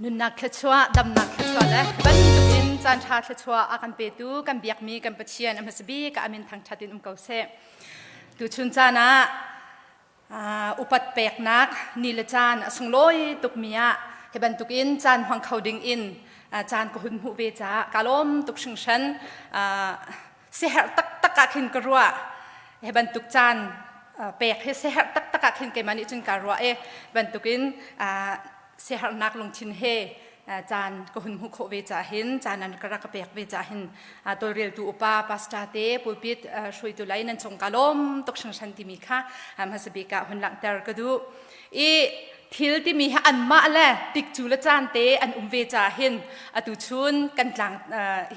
Nunnak thluachuah, damnak thluachuah le bantukin caan ṭha thluachuah a kan petu kan biakmi kan Pathian a hmasa bik ah a min thangṭhat in um ko seh. Tuchun caan ah upat peknak ni le caan a sunglawi tukmi ah hi bantukin caan hmang kho ding in caan ka hun hmuh ve caah ka lawm tuk hringhran. Siaherh taktak ah khin ka ruah. Hi bantuk caan pek hi siaherh taktak ah khin keimah nih cun kaa ruah i bantukin siaherhnak lungthin he caan ka hun hmuh khawh ve caah hin caan an ka rak ka pek ve caah hin tawlreltu upa pastor te pulpit hruaitu lei nan cung ka lawm tuk hringhran timi kha hmasa bik ah hun langhter ka duh i thil timi hi anmah le tikcu le caan te an um ve caah hin atu chun kan tlang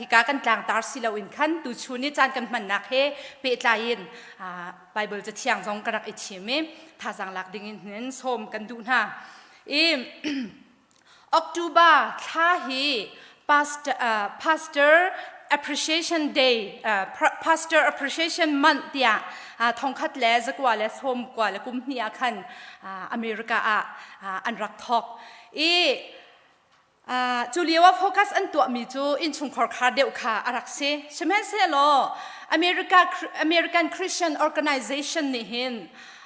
hika kan tlangtar si loin khan tu chun i caan kan hmannak he pehtlai in Bible cathiang zong ka rak i thim i thazaang lak ding in hin sawm kan duh hna. I October thla hi pastor, uh, pastor appreciation day uh, pastor appreciation month tiah uh, thongkhat le zakua le sawm kua le kum hnih ah khan uh, America ah uh, an rak thok i Uh, cu lio ah focus an tuahmi cu innchungkhar khar deuh kha a rak si. Sihmanhsehlaw America, American Christian Organization nih hin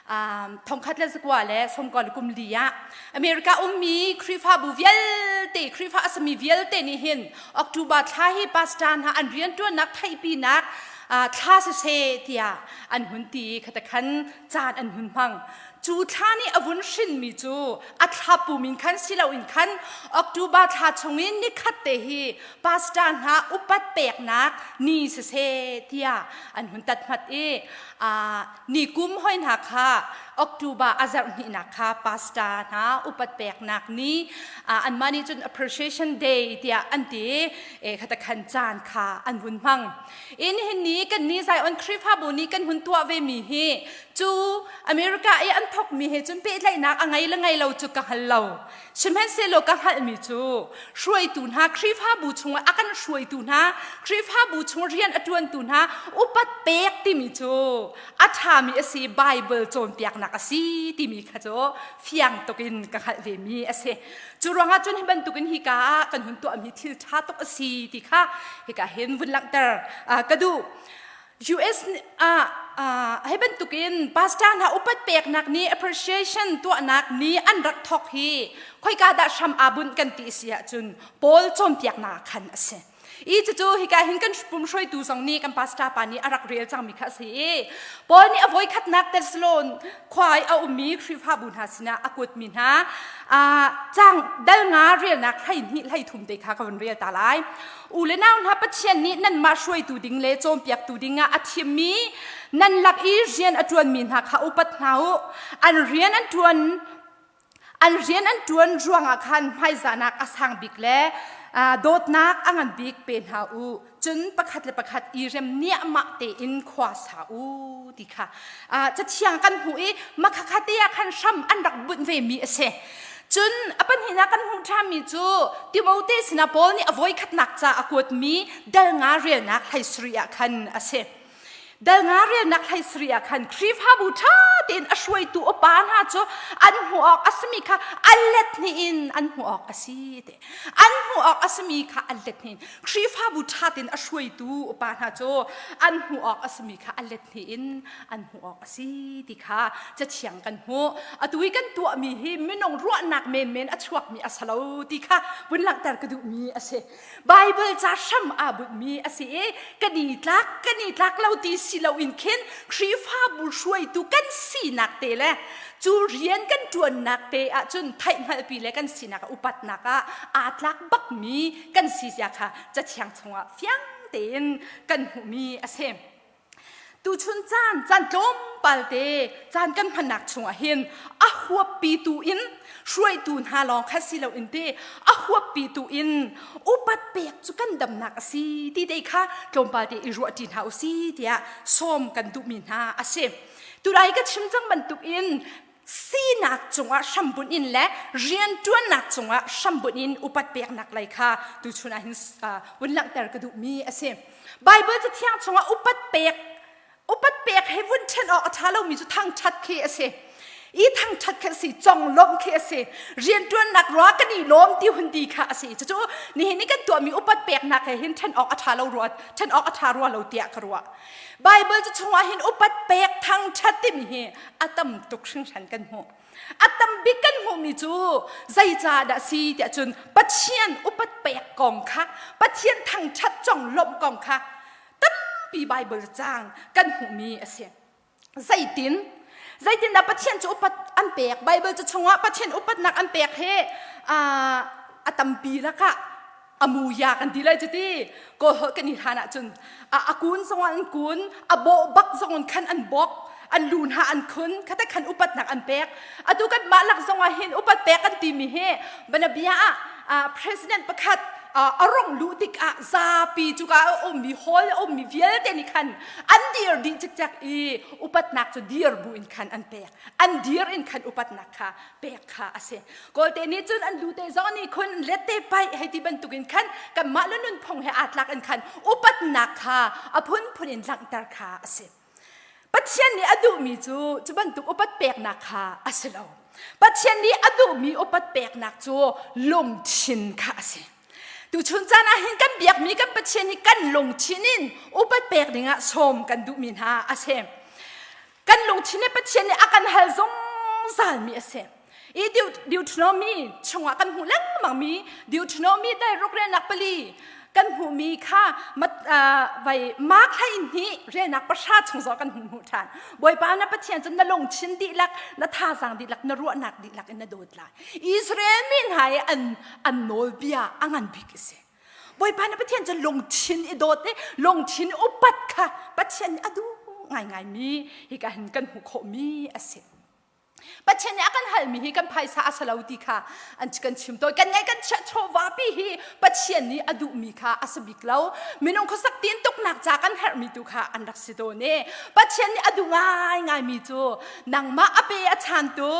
um, thongkhat le zakua le sawmkua le kum li ah America ummi Khrihfabu vialte, Khrihfa a sami vialte nih hin October thla hi pastor hna an rianṭuannak theihpinak uh, thla siseh tiah an hun ti i khatakhan caan an hun hmang. Cu thla nih a vun hrinmi cu a thla pum in khan si loin khan October thla chungin nikhat te hi pastor hna upat peknak ni siseh tiah an hun tathmat i ni kum hoi hna kha October a zarh hnihnak kha pastor hna upat peknak ni anmah nih cun appreciation day tiah an ti i khata khan caan kha an vun hmang. In hin ni kan ni Zion Khrihfabu nih kan hun tuah ve mi hi cu America i an thok mi he cun pehtlaihnak a ngei le ngei lo cu ka hngal lo. Sihmanhsehlaw ka hngalhmi cu hruaitu hna Khrihfabu chungah a kan hruaitu hna Khrihfabu chung rian a ṭuantu hna upat pek timi cu a ṭhami a si Bible cawnpiaknak a si timi kha cu fiang tuk in ka hngalh ve mi a si. Cu ruangah cun hi bantukin hika ah kan hun tuahmi thil ṭha tuk a si ti kha hika hin vun langhter ka duh. US ah hi bantukin pastor hna upat peknak ni appreciation tuahnak ni an rak thawk hi khoika dah hram aa bunh kan ti si ahcun Paul cawnpiaknak khan a si. I cucu hika hin kan pum hruaitu zong nih kan pastor pa nih a rak rel cangmi kha a si i Paul nih a voikhatnak Thessalon khua i a ummi Khrihfabu hna sinah a kuatmi hna cang dal nga relnak 12 13 te kha ka vun rel ta lai. U le nau hna Pathian nih nanmah hruaitu ding le cawnpiaktu dingah a thimmi nan lak i rian a ṭuanmi hna kha upat hna u. An rian an ṭuan An rian an ṭuan ruangah khan hmaizahnak a sang bik le dawtnak a ngan bik pe hna u. Cun pakhat le pakhat i rem niahmah tein khua sa u ti kha cathiang kan hmuh i makhakha te ah khan hram an rak bunh vemi a si. Cun a pahnihnak kan hmuh ṭhanmi cu Timote sinah Paul nih a voikhatnak ca a kuatmi dal nga relnak 17 ah khan a si. Dal nga relnak 17 ah khan Khrihfabu ṭha tein a hruaitu upa hna cu an hmuh awk a simi kha an let hnih in an hmuh awk a si te. An hmuh awk a simi kha an let hnih in Khrihfabu ṭha tein a hruaitu upa hna cu an hmuh awk a simi kha an let hnih in an hmuh awk a si ti kha cathiang kan hmuh. Atu i kan tuahmi hi minung ruahnak menmen a chuakmi a si lo ti kha vun langhter ka duhmi a si. Bible ca hram aa bunhmi a si i kan i tlak kan i tlak lo ti si loin khin Khrihfabu hruaitu kan sinak te le cu rian kan ṭuannak te ahcun theihhngalhpi le kan sinak ah upatnak ah aa tlak bakmi kan si zia kha cathiang chungah fiang tein kan hmuhmi a si. Tuchun caan caan tlawmpal te caan kan hmannak chungah hin a huappi tu in hruaitu hna lawng kha si loin te a huappi tu in upat pek cu kan damnak a si ti te kha tlawmpal te i ruahṭi hna u si tiah sawm kan duhmi hna a si. Tulai ka chim cang bantuk in sinak cungah hrambunh in le rianṭuannak cungah hrambunh in upat peknak lei kha tuchun ah hin vun langhter ka duhmi a si. Bible cathiang chungah upat pek upat pek he vun ṭhen awk a ṭha lomi cu thangṭhat khi a si. I thangṭhat khi a si, conglawmh khi a si, rianṭuannak rua kan i lawm ti hun ti kha a si. Cucu nihin i kan tuahmi upat peknak he hin ṭhen awk a ṭha lo rua, ṭhen awk a ṭha rua lo tiah ka ruah. Bible cu chungah hin upat pek thangṭhat timi hi a tam tuk hringhran kan hmuh. A tam bik kan hmuhmi cu zeicah dah si tiah cun Pathian upat pek kong kha, Pathian thangṭhat conglawmh kong kha tampi Bible caang kan hmuhmi a si. Zeitin? Zeitindah Pathian cu upat an pek? Bible cu chungah Pathian upatnak an pek hi a tampi lakah a muya kan ti lai cu ti kawl holh kan i hlan ahcun a kun zongah an kun a bawh bak zong in khan an bawk an lu hna an khun khate khan upatnak an pek atu kan mah lak zongah hin upat pek kan timi hi banabia ah president pakhat a rong luh tikah zapi cuka a ummi hall a ummi vialte nih khan an dir dih cikcek i upatnak cu dir bu in khan an pek an dir in khan upatnak kha pek kha a si kawlte nih cun an lu te zong nih khun let te pai hei ti bantukin khan kanmah le nunphung he aa tlak in khan upatnak kha a phunphun in langhter kha a si Pathian nih a duhmi cu cu bantuk upat peknak kha a si lo Pathian nih a duhmi upat peknak cu lungthin kha a si Tuchun caan ah hin kan biakmi kan Pathian hi kan lungthin in upat pek dingah sawm kan duhmi hna a si. Kan lungthin le Pathian nih a kan hal zungzalmi a si. I Deuteronomy chungah kan hmuh lengmangmi Deuteronomy dai ruk relnak pali kan hmuhmi kha vai Mark hlei hnih relnak pahra chung zong kan hmuh ṭhan. Bawipa na Pathian cu na lungthin dihlak, na thazaang dihlak, na ruahnak dihlak in na dawt lai. Israel mi hna i an an nawlbia a ngan bik a si. Bawipa na Pathian cu lungthin i dawt i lungthin upat kha Pathian nih a duh ngaingaimi hika hin kan hmuh khawhmi a si. Pathian nih a kan halmi hi kan phaisa a si lo ti kha an kan chim tawn. Kan ngeih kan chiah chawva pi hi Pathian nih a duhmi kha a si bik lo. Minung khuasak tin tuknak ca kan herhmi tu kha an rak si tawn i Pathian nih a duh ngaingaimi cu nangmah a pe a chantu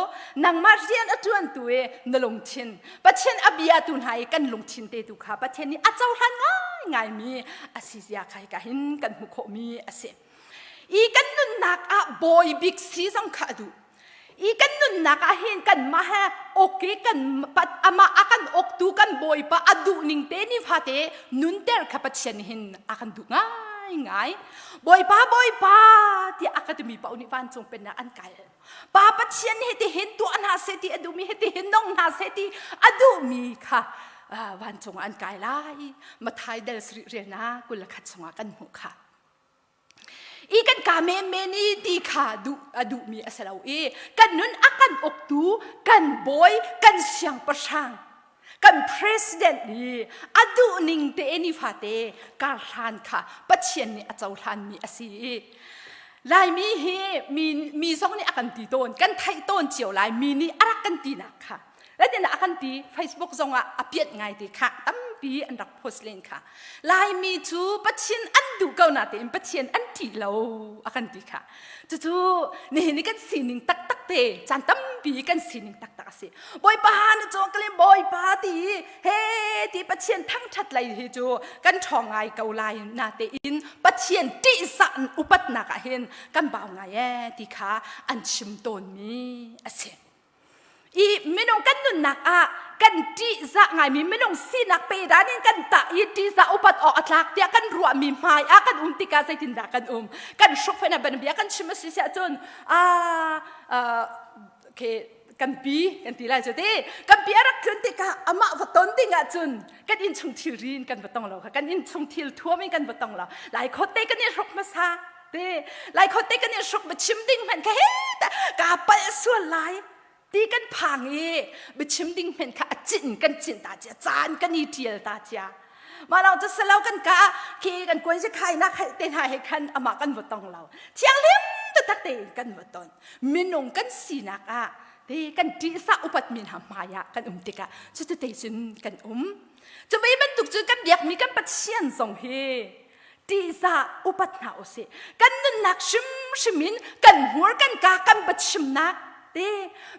nangmah rian a ṭuantu i na lungthin Pathian a biatu hna i kan lungthin te tu kha Pathian nih a cohlan ngaingaimi a si zia kha hika hin kan hmuh khawhmi a si. I kan nunnak ah bawi bik si zong kha a duh. I kan nunnak ah hin kanmah he okay kan amah a kan uktu kan bawipa a duh ning te ni fate nunter kha Pathian hin a kan duh ngaingai. Bawipa bawipa tiah a ka timi paoh nih vancung pennak an kai. Pa Pathian hi tihin tuah hna seh ti a duhmi hi tihin nong hna seh ti a duhmi kha vancung ah an kai lai. Mathai del sarih riana 21 chungah kan hmuh kha. I kan ka menmen i ti kha duh a duhmi a si lo i kan nun a kan uktu kan bawi kan siangpahrang kan president i a duh ning te ni fate kar hlan kha Pathian nih a cohlanmi a si i Laimi hi mi mi zong nih a kan ti tawn kan theih tawn cio lai mi nih a rak kan tinak kha Latin a kan ti Facebook zong ah a piat ngai te kha tampi an rak post len kha Laimi cu Pathian an duh ko na tein Pathian an ṭih lo a kan ti kha cucu nihin ni kan sining taktak te caan tampi kan sining taktak a si Bawipa na cawng ka le Bawipa ti he ti Pathian thangṭhat lei hi cu kan ṭhawng ngai ko lai na tein Pathian ṭihzah upatnak ah hin kan bau ngai ee ti kha an chim tawnmi a si. I minung kan nunnak ah kan ṭihzah ngaimi minung sinak pe dan in kan tah i ṭihzah upat awk a tlak tiah kan ruahmi hmai ah kan um tikah zeitindah kan um kan hruk fena ban bia kan chim a si siah cun a okay kan pi kan ti lai cu ti kan pi a rak tlun tikah amah va ton ding ah cun kan inn chung thilri in kan va tong lo kha kan inn chung thil thuam in kan va tong lo lai khot te kan i hruk hmasa te lai khot te kan i hruk biachim ding hmanh kha he ta ka palh sual lai ti kan phang i biachim ding hmanh kha a cin kan cin ta cia caan kan i tial ta cia mah lawng cu selo kan ka khi kan kuan si khai nak te hna he khan amah kan va tong lo thianghlim taktak tein kan va ton minung kan sinak ah te kan ṭihsah upat mi hna hmai ah kan um tikah cucu te cun kan um cu ve bantuk cu kan biakmi kan Pathian zong hi ṭihzah upat hna usih kan nunnak hrimhrim in kan hmur kan ka kan biachimnak te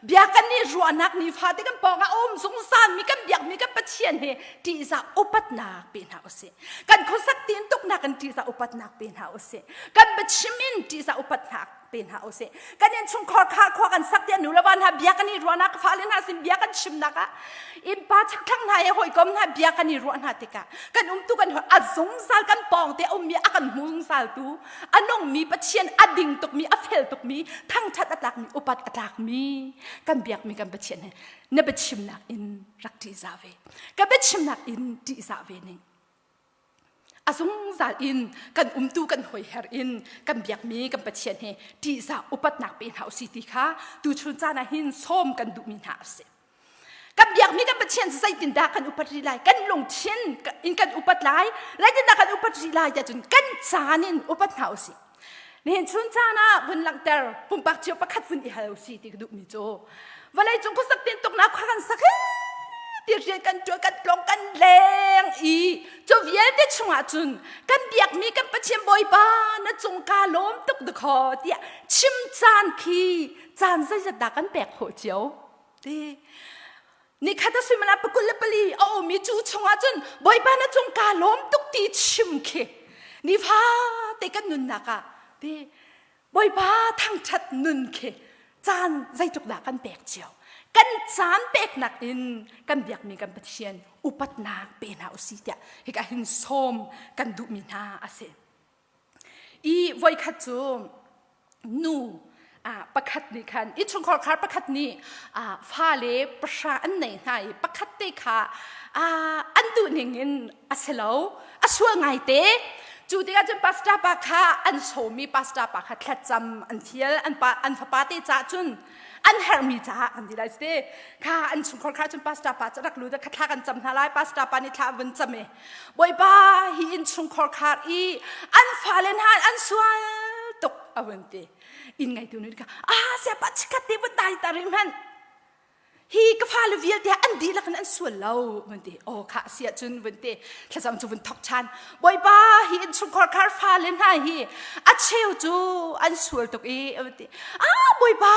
bia kan i ruahnak nifate kan pawng ah um zungzal mi kan biakmi kan Pathian he ṭihzah upatnak pe hna usih kan khuasak tin tuknak in ṭihzah upatnak pe hna usih kan biachim in ṭihzah upatnak. pe hna usih. Kan innchungkhar kha khua kan sak tiah nu le va hna bia kan i ruahnak fale hna sin bia kan chimnak ah innpa chakthlang hna he hawikom hna bia kan i ruah hna tikah kan umtu kan a zungzal kan pawng te a ummi a kan hmu zungzal tu a nungmi Pathian a ding tukmi a fel tukmi thangthat a tlakmi upat a tlakmi kan biakmi kan Pathian he na biachimnak in rak ṭihzah ve ka biachimnak in ṭihzah ve ning A zungzal in kan umtu kan hoiher in kan biakmi kan Pathian he ṭihzah upatnak pe hna usih ti kha tuchun caan ah hin sawm kan duhmi hna a si. Kan biakmi kan Pathian cu zeitindah kan upat rih lai? Kan lungthin in kan upat lai? Zeitindah kan upat rih lai tiah cun kan caan in upat hna usih. Nihin chun caan ah vun langhter pumpak cio pakhat vun i hal usih ti ka duhmi cu vawlei cung khuasak tintuknak khua kan sak ti rian kan ṭuan kan tlong kan leng i cu vialte chungah cun kan biakmi kan Pathian Bawipa na cung ka lawm tuk dakaw tiah chim caan khi caan zeizat dah kan pek khawh cio ti Nikhat a suimilam pakul le pali a ummi cu chungah cun Bawipa na cung kaa lawm tuk ti chim khi nifate kan nunnak ah ti Bawipa thangṭhat nun khi caan zeitluk dah kan pek cio. Kan caan peknak in kan biakmi kan Pathian upatnak pe hna usih tiah hika hin sawm kan duhmi hna a si. I voikhat cu nu pakhat nih khan innchungkhar khar pakhat nih fale pahra an nei hna i pakhat te kha an duh ning in a si lo a sual ngaite cu tikah cun pastor pa kha an sawmi pastor pa kha thlacam an thial an pa an fapa te caah cun an herhmi caah kan ti lai te kha an chungkhar kha cun pastor pa cu rak lut kha thla kan cam hna lai pastor pa nih thla vun cam i Bawipa hi innchungkhar khar i an fale hna an sual tuk a vun ti. Inn ngeitu nih kha ah siapa chikkhat te vun dai ta rih hmanh. Hi ka fale vialte an dihlak in an sual lo vun ti. Oh kha si ahcun vun ti. Thlacam cu vun thok ṭhan. Bawipa hi innchungkhar khar fale hna hi a cheu cu an sual tuk i vun ti. Ah Bawipa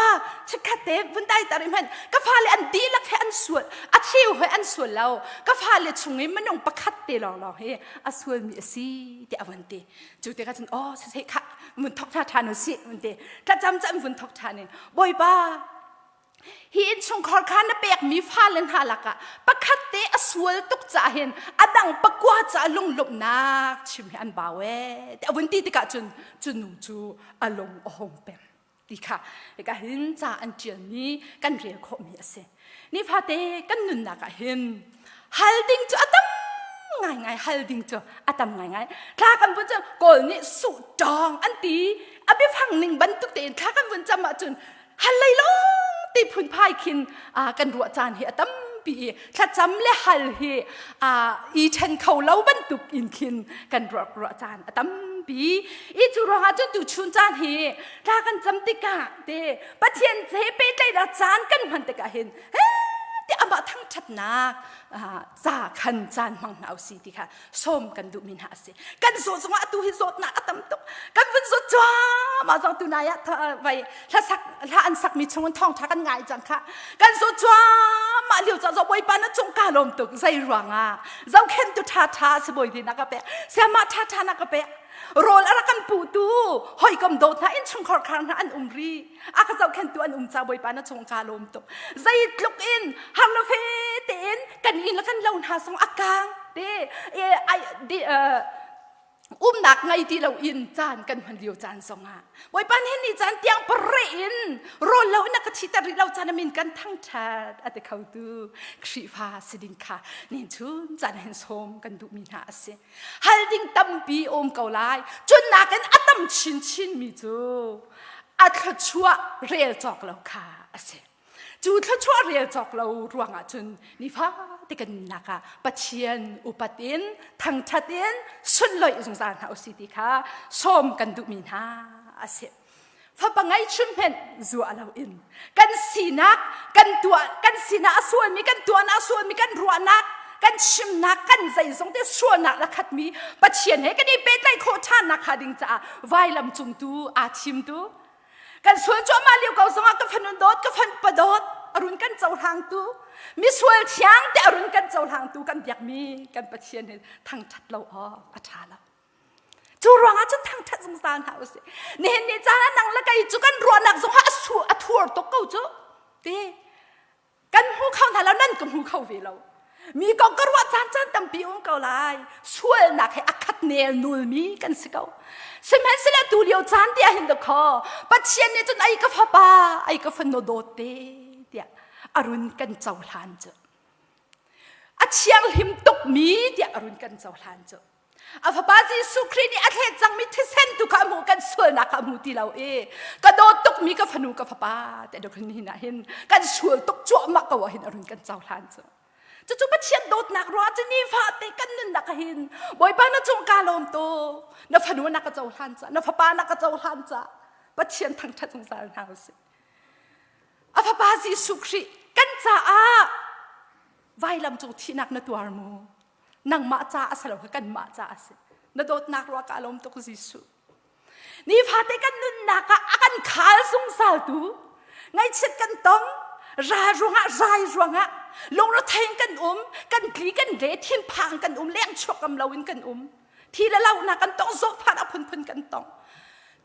chikkhat te vun dai ta rih hmanh. Ka fale an dihlak he an sual a cheu he an sual lo. Ka fale chung i minung pakhat te lawnglawng hi a sualmi a si tiah a vun ti. Cu tikah cun aw siseh khah vun thok ṭha ṭhan u sih vun ti. Thlacam cu an vun thok ṭhan i Bawipa hi innchungkhar kha na pekmi fale hna lakah pakhat te a sual tuk caah hin a dang pakua caah lunglawmhnak chim hi an bau ee tiah a vun ti tikah cun cu nu cu a lung a hung peng. ti kha hika hin ca an ṭialmi kan rel khawhmi a si. Nifate kan nunnak ah hin hal ding cu a tam ngaingai hal ding cu a tam ngaingai thla kan vun cam kawl nih suh ṭawng an ti a biafang ning bantuk tein thla kan vun cam ahcun hal lei lawng ti phunphai khin kan ruah caan hi a tampi i thlacam le hal hi i ṭhen kho lo bantuk in khin kan ruah ruah caan a tampi i cu ruangah cun tuchun caan hi thla kan cam tikah te Pathian he pehtlaihnak caan kan hman tikah hin he ti amah thangṭhatnak ca khan caan hmang hna usih ti kha sawm kan duhmi hna a si kan zawt zongah atu hi zawtnak a tam tuk kan vun zawt cuahmah zong tu nai ah vai hlasak hla an sakmi chung in thawngṭha kan ngai cang kha kan zawt cuahmah lio ca zo bawipa na cung ka lawm tuk zei ruangah zohkhentu ṭha ṭha si bawi ti na ka pek siamah ṭha ṭha na ka pek rawl a rak kan puhtu hawikom dawt hna innchungkhar khar hna an um ri a ka zohkhentu an um ca bawipa na chung ka lawm tuk zeitluk in har lo fe tein kan inn le kan lo hna zong a kang te umnak ngei ti lo in caan kan hman lio caan zongah bawipa nih ni caan tiang pare in rawl lo in a ka thiter rih lo caan amin kan thangthat a ti kho tu Khrihfa si ding kha nin chun caan hin sawm kan duhmi hna a si hal ding tampi um ko lai cun nakin a tam chinchin mi cu a thluachuah rel cawk lo kha a si cu thluachuah rel cawk lo ruangah cun nifate kan nunnak ah Pathian upat in thangthat in sunloih zungzal hna usih ti kha sawm kan duhmi hna a si fapa ngeihchun hmenh zuah loin kan sinak kan tuah kan sinak a sualmi kan tuahnak a sualmi kan ruahnak kan chimnak kan zeizong te sualnak la khatmi Pathian he kan i pehtlaih khawh ṭhannak kha ding caah vailam cung tu aa thim tu kan sual cuahmah lio ko zongah ka fanun dawt ka fan pa dawt arun kan cohlangtu misual thiang te arun kan cohlangtu kan biakmi kan Pathian he thangṭhat lo awk a ṭha lo. Cu ruangah cun thangṭhat zungzal hna usih. Nihin ni caan ah nang le kei cu kan ruahnak zong ah a su a thur tuk ko cu. Ti kan hmu kho hna lo nan ka hmu kho ve lo. Mi kong ka ruah caan caan tampi um ko lai. Sualnak he a khat nel nul mi kan si ko. Sihmanhsehlaw tu lio caan te ah hin kho Pathian nih cun ai ka fapa ai ka fanu dawt te tiah a run kan cohlan cu. A thianghlim tuk mi tiah a run kan cohlan cu. A fapa Jesuh Khrih nih a thlet cangmi thisen tu kha a hmuh kan sualnak kha a hmu ti lo i ka dawt tukmi ka fanu ka fapa te dok hin ah hin kan sual tuk cuahmah ko ah hin a run kan cohlan cu. Cucu Pathian dawtnak ruah cu nifate kan nunnak ah hin Bawipa na cung ka lawm tuk na fanu na ka cohlan ca na fapa na ka cohlan ca Pathian thangṭhat zungzal hna usih. A fapa Jesuh Khrih kan caah vailam cung thihnak na tuar mu nangmah ca a si lo kanmah ca a si na dawtnak ruah ka lawm tuk Jesuh nifate kan nunnak ah a kan khal zungzal tu ngaihchiat kan tong ra ruangah rai ruangah lungrethei kan um kan tli kan le thinphang kan um leng chuak ngam loin kan um thi le launak kan tong zawtfah a phunphun kan tong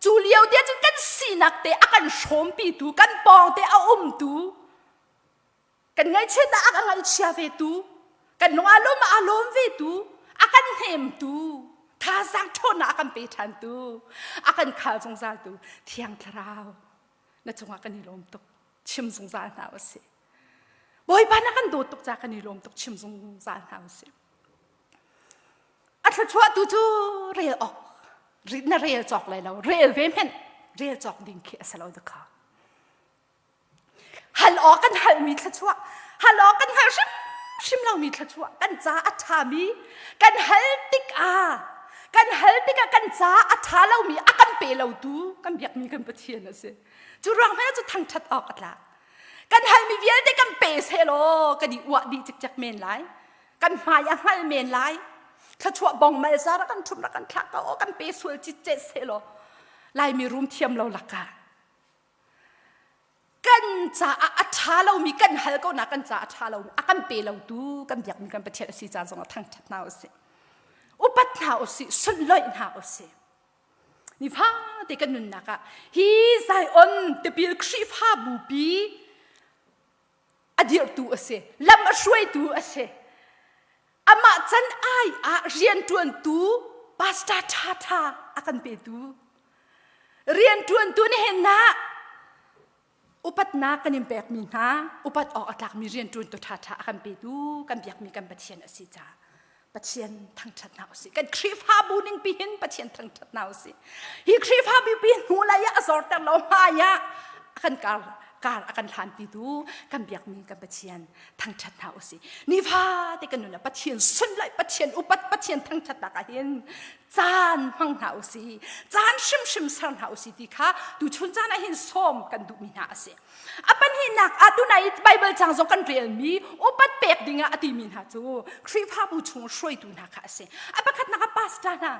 cu lio te cun kan sinak te a kan hrawmpitu kan pawng te a umtu Kan ngaihchiat ah a ka ngaihchia ve tu, kan lung aa lawm ah aa lawm ve tu, a kan hnemtu, thazaang ṭhawnnak a kan pe ṭhan tu, a kan khal zungzal tu Thiang Thlarau na cungah kan i lawm tuk. Chim zungzal hna usih. Bawipa na kan dawt tuk ca kan i lawm tuk chim zungzal hna usih. A thluachuah tu cu rel awk na rel cawk lai lo rel ve hmenh rel cawk ding khi a si lo daka Hal awk kan halmi thluachuah, hal awk kan hngalh hrimhrim lomi thluachuah, kan ca a ṭhami kan hal tikah kan hal tikah kan ca a ṭha lomi a kan pe lotu kan biakmi kan Pathian a si. Cu ruang hmanh cu thangṭhat awk a tlak. Kan halmi vialte kan pe sehlaw kan i uah dih cikcek men lai. Kan hmai a hngal men lai. Thluachuah bong malzar a kan ṭhum rak kan thlak ko kan pe sual citcet sehlaw Laimi rum thiam lo lakah kan caah a ṭha lomi kan hal ko na kan caah a ṭha lomi a kan pe lotu kan biakmi kan Pathian a si caan zongah thangṭhat hna usih upat hna usih sunhlawih hna usih nifate kan nunnak ah hi Zion tipil Khrihfa bupi a dirhtu a si lam a hruaitu a si amah can ai ah rianṭuantu pastor ṭhaṭha a kan petu rianṭuantu nihin ah upatnak kan in pekmi hna upat awk a tlakmi rianṭuantu ṭhaṭha a kan petu kan biakmi kan Pathian a si caah Pathian thangṭhat hna usih kan Khrihfabu ning pi hin Pathian thangṭhat hna usih hi Khrihfabu pi hnu lei ah a zorter lo hmai ah a kan kar kar a kan hlanpi tu kan biakmi kan Pathian thangṭhat hna usih nifate kan nun ah Pathian sunlaih Pathian upat Pathian thangṭhatnak ah hin caan hmang hna usih caan hrimhrim ser hna usih ti kha tuchun caan ah hin sawm kan duhmi hna a si A pahnihnak ah tunai Baibal cang zong kan relmi upat pek dingah a timi hna cu Khrihfabu chung hruaitu hna kha a si. A pakhatnak ah pastor hna.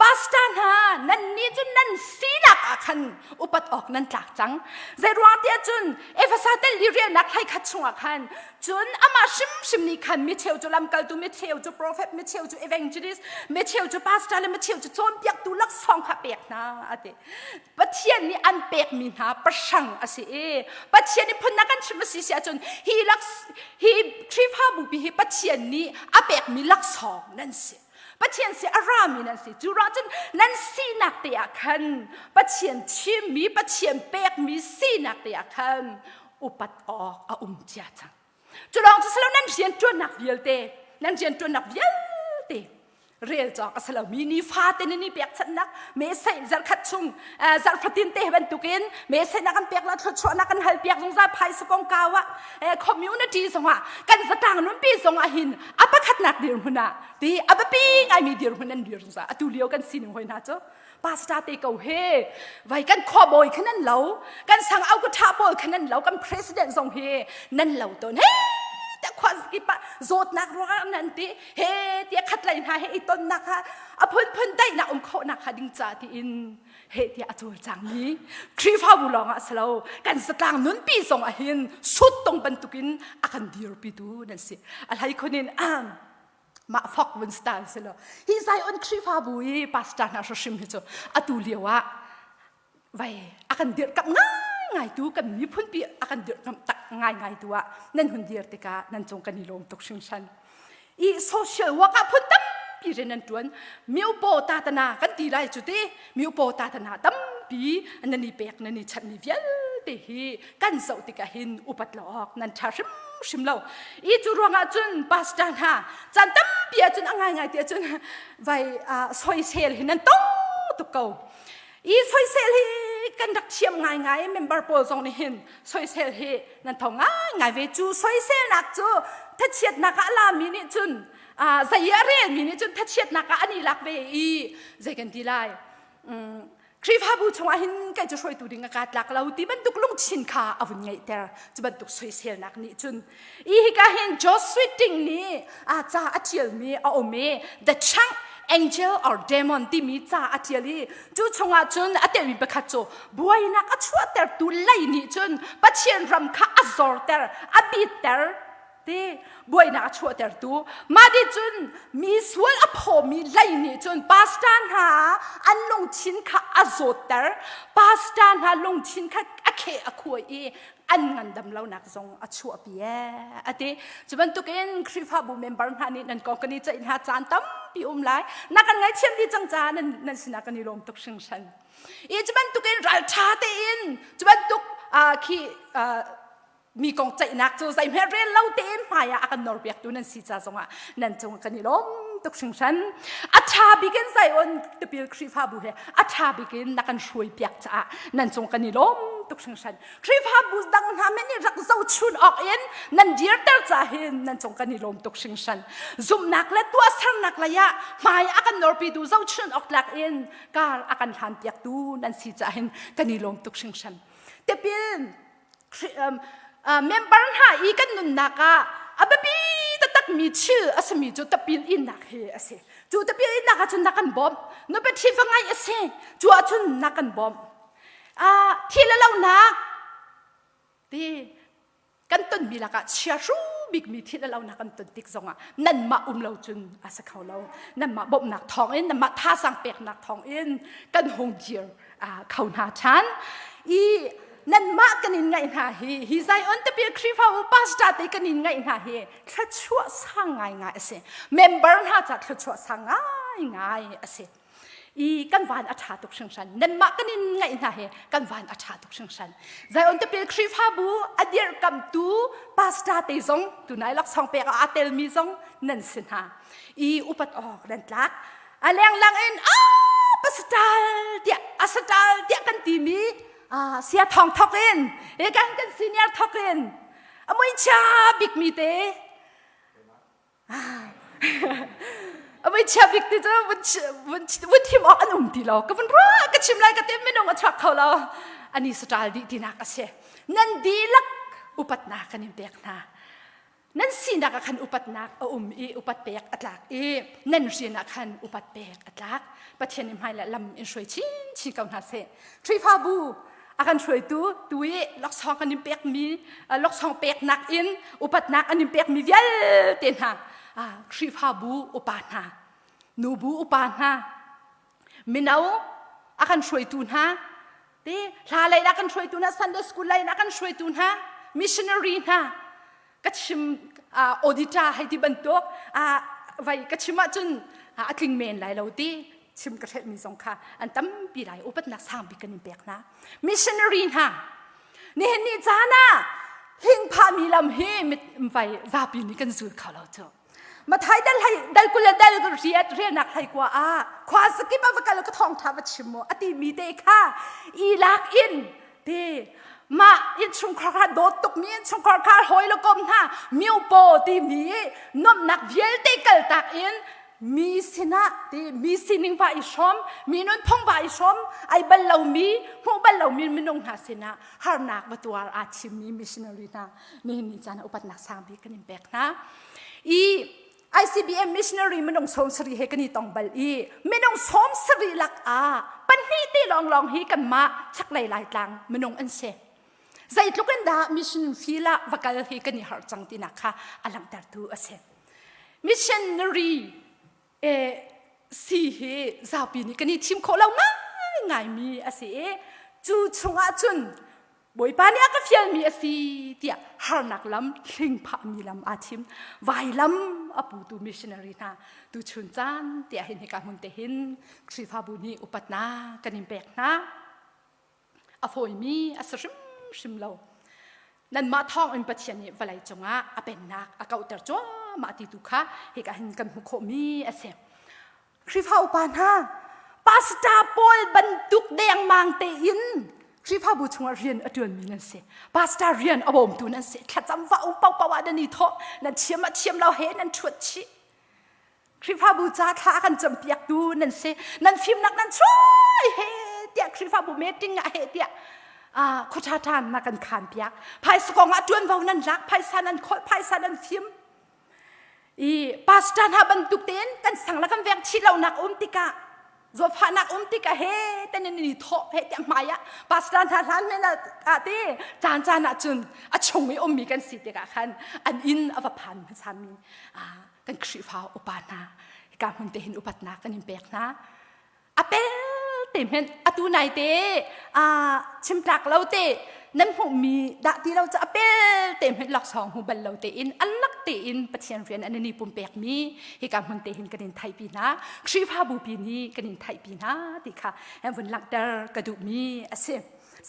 Pastor hna nan nih cu nan sinak ah khan upat awk nan tlak cang. Zei ruang tiah cun Efesa tel i relnak hlei khat chungah khan cun amah hrimhrim nih khan mi cheu cu lamkaltu, mi cheu cu prophet, mi cheu cu evangelist, mi cheu cu pastor le mi cheu cu cawnpiaktu laksawng kha pek hna a ti. Pathian nih an pekmi hna pahrang a si i Pathian nih phunnak kan chim a si si ahcun hi lak hi Khrihfabu pi hi Pathian nih a pekmi laksawng nan si. Pathian si a rami nan si. Cu ruang cun nan sinak te ah khan Pathian thimmi Pathian pekmi sinak te ah khan upat awk a um cia cang. Cu lawng cu silo nan rian ṭuannak vialte nan rian ṭuannak vialte rel cawk a si lomi nifate ni ni pekchanhnak mehseh zarkhat chung zarhfatin te bantukin mehsehnak kan pek la thluachuahnak kan hal piak zungzal phaisa kongkau ah community zongah kan zatlang nunpi zongah hin a pakhatnak dirhmun ah ti a biapi ngaimi dirhmun an dir zungzal atu lio kan sining hoi hna cu pastor te ko he vai kan khuabawi kha nan lo kan sang au ka tha pawl kha nan lo kan president zong hi nan lo ton he te khua kip ah zawtnak ruangah nan ti he tia khat lei hna he i tonnak kha a phunphun daihnak um khawhnak kha ding ca tiin he tia a cawlcang mi Khrihfabu lawng ah silo kan zatlang nunpi zong ah hin sut tong bantukin a kan dirpitu nan si a hlei khun in am. Mah fok vun style si lo. Hi Zion Khrihfabu i pastor hna hrim hi cu atu lio ah vai a kan dirhkamh ngaingai tu kan miphun pi a kan dirhkamh tak ngaingai tu ah nan hun dir tikah nan cung kan i lawm tuk hringhran. I social work ah phun tampi rian nan tuan. Miupaw tatana kan ti lai cu ti. Miupaw tatana tampi nan i pek nan i chanhmi vialte hi kan zoh tikah hin upat lo awk nan ṭha hrimhrim lo. I cu ruangah cun pastor hna caan tampi ahcun a ngaingai ti ahcun vai soisel hi nan tong tuk ko. I soisel hi kan rak thiam ngaingai member pawl zong nih hin soisel hi nan tho ngaingai ve cu soiselnak cu thachiatnak ah a lami nih cun zei a relmi nih cun thachiatnak ah an i lak ve i zei kan ti lai Khrihfabu chungah hin kei cu hruaitu ding a ka tlak lo ti bantuk lungthin kha a vun ngeihter cu bantuk soiselnak nih cun i hika hin Joshua Ting nih a ca a ṭialmi a um i The Chunk Angel or Demon timi ca a ṭial i cu chungah cun a telmi pakhat cu buainak a chuahtertu lei nih cun Pathian ram kha a zorter a bitter ti buainak a chuahtertu mah nih cun mi sual a phawmi lei nih cun pastor hna an lungthin kha a zawtter pastor hna lungthin kha a kheh a khuai i an ngandam lonak zong a chuahpi ee a ti cu bantukin Khrihfabu member hna nih nan kong kan i ceih hna caan tampi um lai na kan ngaithiam dih cang caah nan nan sinah kan i lawm tuk hringhran i cu bantukin ralṭha tein cu bantuk khi mi kong ceihnak cu zeihmeh rel lo tein hmai ah a kan nawrpiaktu nan si ca zongah nan cung kan i lawm tuk hringhran a ṭha bik in Zion tipil Khrihfabu he a ṭha bik in na kan hruai piak caah nan cung kan i lawm tuk hringhran Khrihfabu dang hna men nih rak zohchun awk in nan dirter ca hin nan cung kan i lawm tuk hringhran zumhnak le tuahsernak lei ah hmai a kan nawrpitu zohchun awk tlak in kar a kan hlan piaktu nan si caah hin kan i lawm tuk hringhran tipil member hna i kan nunnak ah a biapi taktakmi thil a simi cu tapil innak hi a si. Cu tapil innak ahcun na kan bawmh. Nupi ṭhi va ngaih a si. Cu ahcun na kan bawmh. Thil a lonak ti kan tonmi lakah chiahru bikmi thil a lonak kan ton tik zongah nanmah um lo cun a si kho lo. Nanmah bawmhnak thawngin, nanmah thazaang peknak thawngin kan hung dir kho hna ṭhan. I nanmah kan in ngaih hna hi hi Zion tipil Khrihfabu pastor te kan in ngaih hna hi thluachuah sang ngaingai a si member hna ca thluachuah sang ngaingai a si i kan van a ṭha tuk hringhran nanmah kan in ngaih hna hi kan van a ṭha tuk hringhran Zion tipil Khrihfabu a dirhkamtu pastor te zong tunai laksawng pek ah aa telmi zong nan si hna i upat awk nan tlak a lenglang in a pastor tiah a satal tiah kan timi sia thong thok in he kan kan senior thok in a mui chia bik mi te a mui chia bik ti cu vun thim awk an um ti lo ka vun ra ka chim lai ka te minung a chuak kho lo ani satal dih tinak a si nan dihlak upatnak kan in pek hna Nan sinak ah khan upatnak a um i upat pek a tlak i nan rian ah khan upat pek a tlak. Pathian nih hmai le lam in hruai chinchin ko hna seh. Khrihfabu a kan hruaitu tu i laksawng kan in pekmi laksawng peknak in upatnak an in pekmi vialte hna Khrihfabu upa hna nubu upa hna mino a kan hruaitu hna ti hla lei ah kan hruaitu hna Sunday school lei ah kan hruaitu hna missionary hna ka chim auditor hei ti bantuk vai ka chim ahcun a tling men lai lo ti chim ka hrelhmi zong kha an tampi lai upatnak sang bik kan in pek hna missionary hna nihin ni caan ah hingphahmi lam hi vai zapi nih kan zul kho lo cu Mathai dal hai dal kul le dal riat rianak hai kwa a khua sakip a va kal ka thong tha va chim mu ati mi te kha i lak in te ma in chungkhar kha dawt tuk mi in chungkhar kha hoi lo kom hna miu po ti mi nomnak vialte kal tak in mi sinah ti mi sining va i hrawm mi nun phung va i hrawm ai bal lo mi hmuh bal lo mi minung hna sinah harnak va tuar aa thim mi missionary hna nihin ni caan ah upatnak sang bik kan in pek hna i ICBM missionary minung sawm sarih he kan i tong bal i minung sawm sarih lak ah pahnih te lawnglawng hi kanmah chaklei laitlang minung an si zeitluk in dah mission field ah va kal hi kan i harh cang tinak kha a langhtertu a si. Missionary eh, si hi zapi nih kan i thim khawh lo ngaingaimi a si i cu chungah cun Bawipa nih a ka fialmi a si tiah harnak lam hlingphahmi lam aa thim. Vailam a putu missionary hna tuchun caan tiah hin hika hmun te hin Khrihfabu nih upatnak kan in pek hna. A fawimi a si hrimhrim lo. Nanmah thawng in Pathian nih vawlei cungah a pennak a kauhter cuahmah ti tu kha hika hin kan hmuh khawhmi a si. Khrihfa upa hna, pastor pawl bantuk dengmang tein Khrihfabu chungah rian a ṭuanmi nan si. Pastor rian a bawmtu nan si. Thlacam va um paohpaoh ah nan i thawh. Nan thiam ah thiam lo he nan ṭhuat chih. Khrihfabu ca thla a kan campiaktu nan si. Nan fimnak nan chuai he tiah Khrihfabu meeting ah he tiah khuaṭha ṭhan na kan khaan piak. Phaisa kong ah ṭuanvo nan lak, phaisa nan kholh, phaisa nan fim. I pastor hna bantuk tein kan sang le kan veng chih lonak um tikah zawtfahnak um tikah he ten in i thawh he tiah hmai ah pastor hna hlan men ah te caan caan ah cun a chung i ummi kan si tikah khan an inn a va phan hmasami kan Khrihfa upa hna hika hmun te hin upatnak kan in pek hna. A pel te hmenh atu nai te chimtlak lo te nan hmuhmi dah ti lo cu a pel te hmenh laksawng hmu bal lo tein a lak tein Pathian rian an i pumpek mi hika hmun te hin kan in theihpi hna Khrihfabu pi nih kan in theihpi hna ti kha vun langhter ka duhmi a si.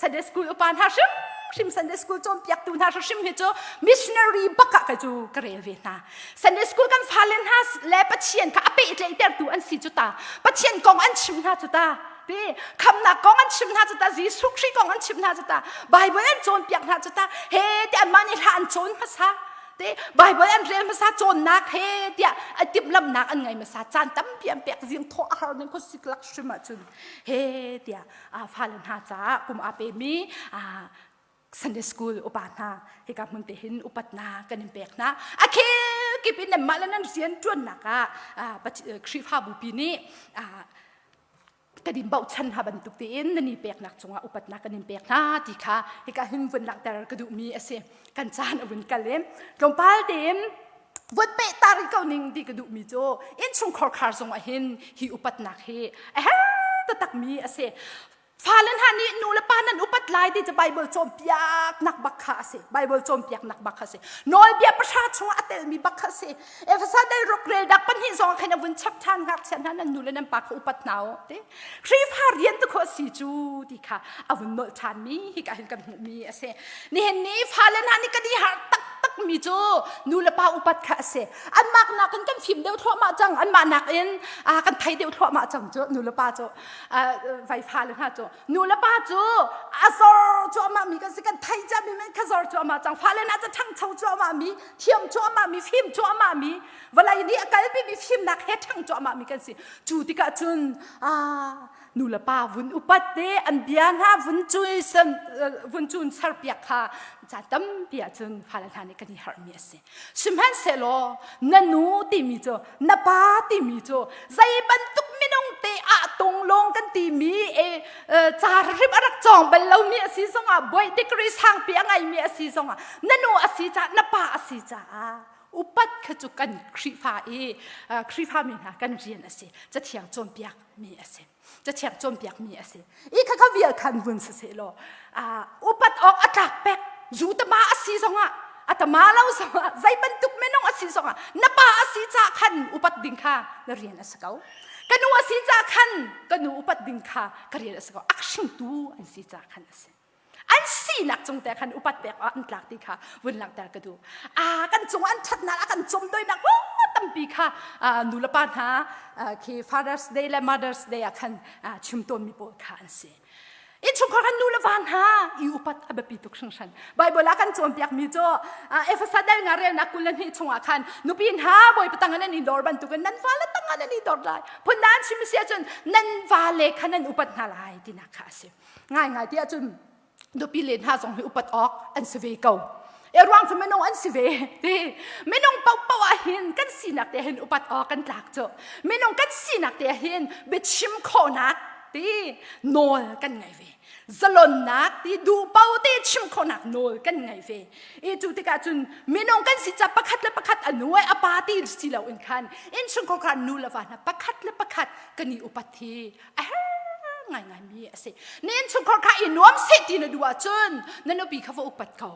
Sunday school upa hna hrim hrim Sunday school cawnpiaktu hna hrim hi cu missionary bak ah ka cu ka rel ve hna. Sunday school kan fale hna le Pathian kha a pehtlaihtertu an si cu ta. Pathian kong an chim hna cu ta. Ti khamnak kong an chim hna cu ta. Jesuh Khrih kong an chim hna cu ta. Bible an cawnpiak hna cu ta. He ti anmah nih hla an cawn hmasa. Ti Bible an rel hmasa cawnnak he tiah a timhlamhnak an ngei hmasa. Caan tampi an pek zing thawh a har ning khuasik lak hrim ahcun he tiah fale hna caah kum aa pemi Sunday school upa hna hika hmun te hin upatnak kan in pek hna. A khel kip in nanmah le nan rian ṭuannak ah Khrihfabu pi nih kan in bochan hna bantuk tein nan i peknak cungah upatnak kan in pek hna ti kha hika hin vun langhter ka duhmi a si. Kan caan a vun kal i tlawmpal tein vun peh ta rih ko ning ti ka duhmi cu innchungkhar khar zongah hin hi upatnak hi a her taktakmi a si. Fale hna nih nu le pa nan upat lai ti cu Bible cawnpiaknak bak kha a si. Bible cawnpiaknak bak kha a si. Nawlbia pahra chungah a telmi bak kha a si. Efesa dal ruk rel dak pahnih zong khin a vun chap ṭhan ngakchia hna nan nu le nan pa kha upat hna u ti. Khrihfa rian tu kho si cu ti kha a vun nolh ṭhanmi hika hin kan hmuhmi a si. Nihin ni fale hna nih kan i harh taktak mi cu nu le pa upat kha a si. Anmah nakin kan fim deuh thluahmah cang. Anmah nakin kan thei deuh thluahmah cang cu nu le pa cu vai fale hna cu nu le pa cu a zor cuahmah mi kan si kan thei ciami men kha zor cuahmah cang. Fale hna cu ṭhangcho cuahmah mi, thiam cuahmah mi, fim cuahmah mi, vawlei nih a kalpi mi fimnak he ṭhang cuahmah mi kan si. Cu tikah cun nu le pa vun upat te an bia hna vun cui vun cun serpiak kha caan tampi ahcun fale hna nih kan i harhmi a si sihmanhsehlaw na nu timi cu na pa timi cu zei bantuk minung te ah tunglawng kan timi e ca hrim a rak cawng bal lomi a si zongah bawi degree sangpi a ngeimi a si zongah na nu a si caah na pa a si caah upat kha cu kan Khrihfa i Khrihfa mi hna kan rian a si cathiang cawnpiak mi a si cathiang cawnpiak mi a si i kha kha vial khan vun si seh law upat awk a tlak pek zu tama a si zongah a tama lo zongah zei bantuk minung a si zongah na pa a si ca khan upat ding kha na rian a si ko ka nu a si ca khan ka nu upat ding kha ka rian a si ko ak hringtu an si ca khan a si An sinak cung te khan upat pek ah an tlak ti kha vun langhter ka duh. A kan cung an ṭhatnak a kan cawmdoinak tampi kha nu le pa hna khi Father's Day le Mother's Day ah khan chim tawnmi pawl kha an si. Innchungkhar kan nu le va hna i upat a biapi tuk hringhran. Bible ah kan cawnpiakmi cu Efesa dal nga relnak 22 chungah khan nupi hna Bawipa tangah nan i dor bantukin nan vale tangah nan i dor lai. Phun an chim si ahcun nan vale kha nan upat hna lai tinak kha a si. Ngaingai ti ahcun nupi le hna zong hi upat awk an si ve ko. E ruang cu minung an si ve ti minung paohpaoh ah hin kan sinak te hin upat awk kan tlak cu minung kan sinak te hin biachim khawhnak ti. ti nawl kan ngei ve. Zalonnak ti duh paoh te chim khawhnak nawl kan ngei ve. I cu tikah cun minung kan si ca pakhat le pakhat a nu a pa ti si lo in khan innchungkhar kha nu le va hna pakhat le pakhat kan i upat hi a her ngaingai mi a si. Na innchungkhar kha i nuam seh ti na duh ahcun na nupi kha va upat ko.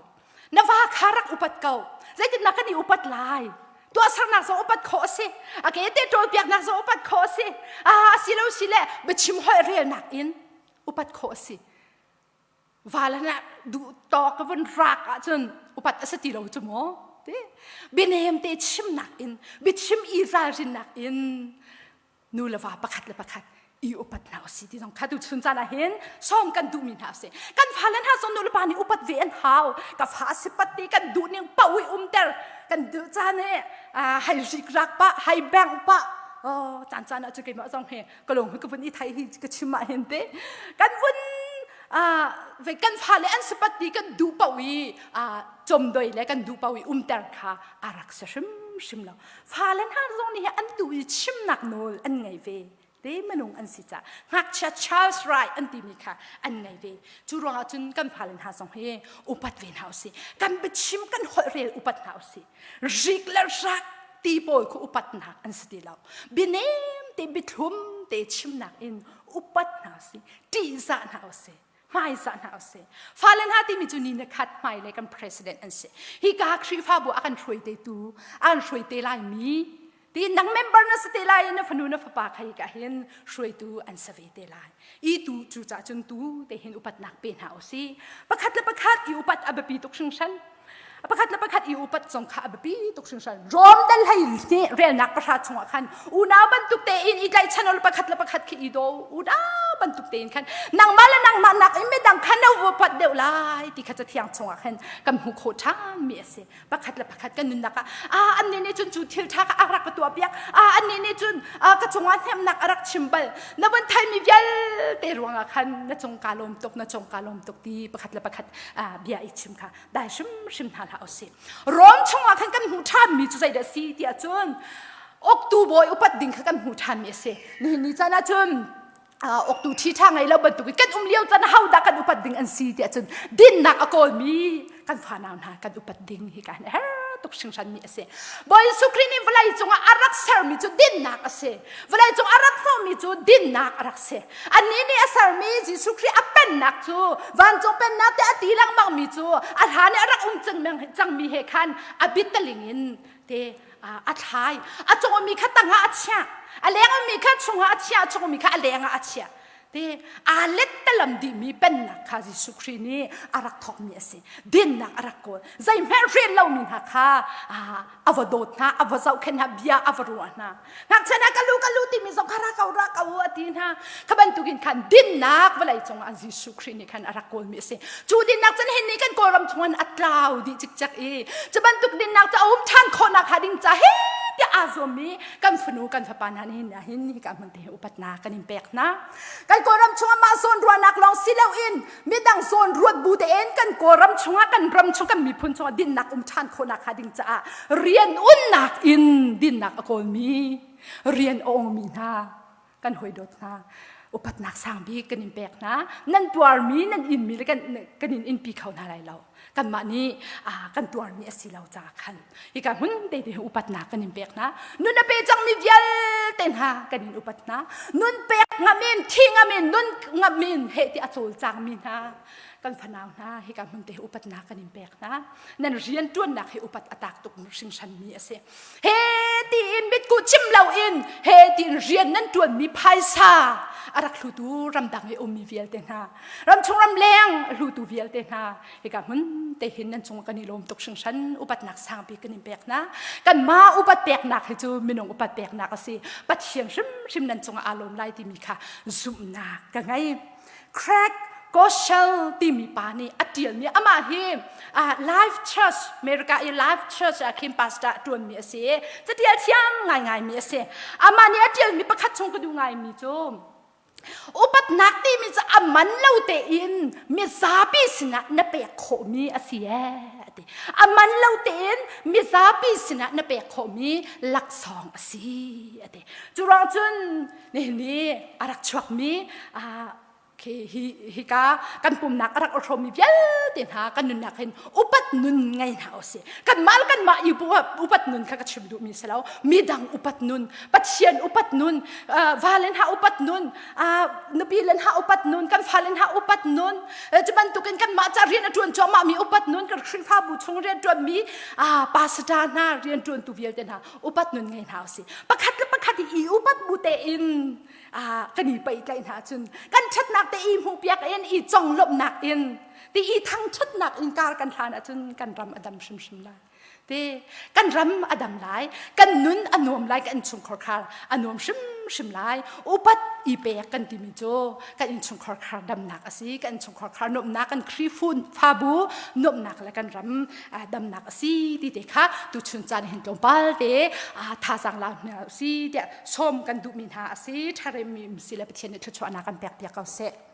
Na va kha rak upat ko. Zeitindah kan i upat lai? Tuahsernak zong upat khawh a si. A ke te ṭawlpiaknak zong upat khawh a si. A si lo si le biachim holh relnak in upat khawh a si. Val na duh tawk ka vun rak ahcun upat a si ti lo cu maw? Ti bianem te chimnak in biachim i ralrinnak in nu le va pakhat le pakhat i upat hna usih ti zong kha tu chun caan ah hin sawm kan duhmi hna usih. Kan fale hna zong nu le pa nih upat ve an hau. Ka fa si pat ti kan duh ning paoh i umter kan duh caan i hai rik rak pah hai bengh pah oh caan caan ah cu keimah zong hi ka lung hi ka vun i thai hi ka chim ah hin te kan vun ve kan fale an si pat ti kan duh paoh i chomdoi le kan duh paoh i umter kha a rak si hrimhrim lo. Fale hna zong nih an duh i chimnak nawl an ngei ve te minung an si caah ngakchia Charles Wright an timi kha an ngei ve. Cu ruangah cun kan fale hna zong hi upat ve hna usih. Kan biachim kan holh rel upat hna usih. Rik le rak ti pawl khu upatnak an si ti lo. Bianem te biathlum te chimnak in upat hna usih. Ṭihzah hna usih. Hmaizah hna usih. Fale hna timi cu ni na khat hmai le kan president an si. Hi ka Khrihfabu a kan hruai te tu, an hruai te lai mi, ti nang member na si te lai na fanu na fapa kha hi ka hin hruaitu an si ve te lai. I tu cu ca cun tu te hin upatnak pe hna usih. Pakhat le pakhat i upat a biapi tuk hringhran. Pakhat le pakhat i upat zong kha a biapi tuk hringhran. Rom dal hlei hnih relnak pahra chungah khan unau bantuk tein i tlaihchan ol pakhat le pakhat khi i daw unau bantuk tein khan nangmah le nangmah nak in midang kha na upat deuh lai ti kha cathiang chungah khan kan hmuh khawh ṭhan mi a si. Pakhat le pakhat kan nunnak ah ah annih nih cun cu thil ṭha kha a rak ka tuah piak ah annih nih cun ka cungah hnemhnak a rak chim bal na vun thaimi vialte ruangah khan na cung kaa lawm tuk na cung kaa lawm tuk ti pakhat le pakhat bia i chim kha dai hrimhrim hna hlah usih. Rom chungah khan kan hmuh ṭhanmi cu zeidah a si tiah cun uktu bawi upat ding kha kan hmuh ṭhanmi a si. Nihin ni caan ah cun uktu ṭhi ṭha ngei lo bantuk in kan um lio caan ho dah kan upat ding an si tiah cun dinnak a kawlmi kan fanau hna kan upat ding hi kan her tuk hringhranmi a si. Bawi Jesuh Khrih nih vawlei cungah a rak sermi cu dinnak a si. Vawlei cung a rak hnawhmi cu dinnak a rak si. Annih nih a sermi Jesuh Khrih a pennak cu vancung pennak te a ti lengmangmi cu a hlan i a rak um cangmi he khan a bitaling in te a thlai. A cung ummi kha tangah a chiah. A leng ummi kha chungah a chiah. A chung ummi kha a lengah a chiah. Te aa lettalam dihmi pennak kha Jesuh Khrih nih a rak thawkmi a si. Dinnak a rak kawl. Zeihmanh rian lomi hna kha a va dawt hna, a va zohkhenh hna, bia a va ruah hna. Ngakchia hna ka lu ka lu timi zong kha ra ko ra ko a ti hna. Kha bantukin khan dinnak vawlei cungah Jesuh Khrih nih khan a rak kawlmi a si. Cu dinnak cun hin nih kan Kawlram chungah a tlau dih cikcek i cu bantuk dinnak cu a um ṭhan khawhnak hnga ding ca he tiah aa zuammi kan fanu kan fapa hna nih hin hika hmun te upatnak kan in pek hna. Kan Kawlram chungah mah zawn ruahnak lawng si loin midang zawn ruat bu tein kan Kawlram chungah kan ram chung kan miphun chungah dinnak um ṭhan khawhnak hnga ding caah rian unnak in dinnak a kawlmi rian a ongmi hna kan hawi dawt hna upatnak sang bik kan in pek hna nan tuarmi nan inmi le kan kan in inpi kho hna lai lo kanmah nih kan tuarmi a si lo caah khan hika hmun te te upatnak kan in pek hna nun a pe cangmi vialte hna kan in upat hna nun pek ngamin thi ngamin nun ngamin he ti a cawlcangmi hna kan fanau hna hika hmun te upatnak kan in pek hna nan rian tuannak hi upat a tak tuk hringhran mi a si he tiin mitkuh chim loin he tiin rian nan tuanmi phaisa a rak hlutu ramdang i ummi vialte hna ramchung ramleng a hlutu vialte hna hika hmun te hin nan cung kan i lawm tuk hringhran upatnak sangpi kan in pek hna kanmah upat peknak hi cu minung upat peknak a si Pathian hrimhrim nan cungah aa lawm lai timi kha zumhnak ka ngei Craig Goschel timi pa nih a ṭialmi amah hi Life Church America i Life Church ah khin pastor a ṭuanmi a si i catial thiam ngaingaimi a si. Amah nih a ṭialmi pakhat chung ka duh ngaimi cu. Upatnak timi cu a man lo tein mizapi sinah na pek khawhmi a si ee a ti. A man lo tein mizapi sinah na pek khawhmi laksawng a si a ti. Cu ruang cun nihin ni a rak chuakmi khi hi hika kan pumnak a rak hrawmmi vialte hna kan nunnak hin upat nun ngei hna usih. Kanmah le kanmah i upat nun kha ka chim duhmi si lo. Midang upat nun, Pathian upat nun, vale hna upat nun, nupi le hna upat nun, kan fale hna upat nun, cu bantukin kanmah ca rian a ṭuan cuahmahmi upat nun, kan Khrihfabu chung rian ṭuanmi pastor hna rian ṭuantu vialte hna upat nun ngei hna usih. Pakhat le pakhat i upat bu tein kan i pehtlaih hna cun kan ṭhatnak te i hmuhpiak in i conglawmhnak in ti i thangṭhatnak in kar kan hlan ahcun kan ram a dam hrimhrim lai te kan ram a dam lai kan nun a nuam lai kan innchungkhar khar a nuam hrimhrim lai upat i pek kan timi cu kan innchungkhar khar damnak a si kan innchungkhar khar nuamhnak kan Khrihfu fabu nuamhnak le kan ram damnak a si ti te kha tuchun caan hin tlawmpal te thazaang la hna si tiah sawm kan duhmi hna a si ṭharemmi si le Pathian nih thluachuahnak kan pek piak ko seh.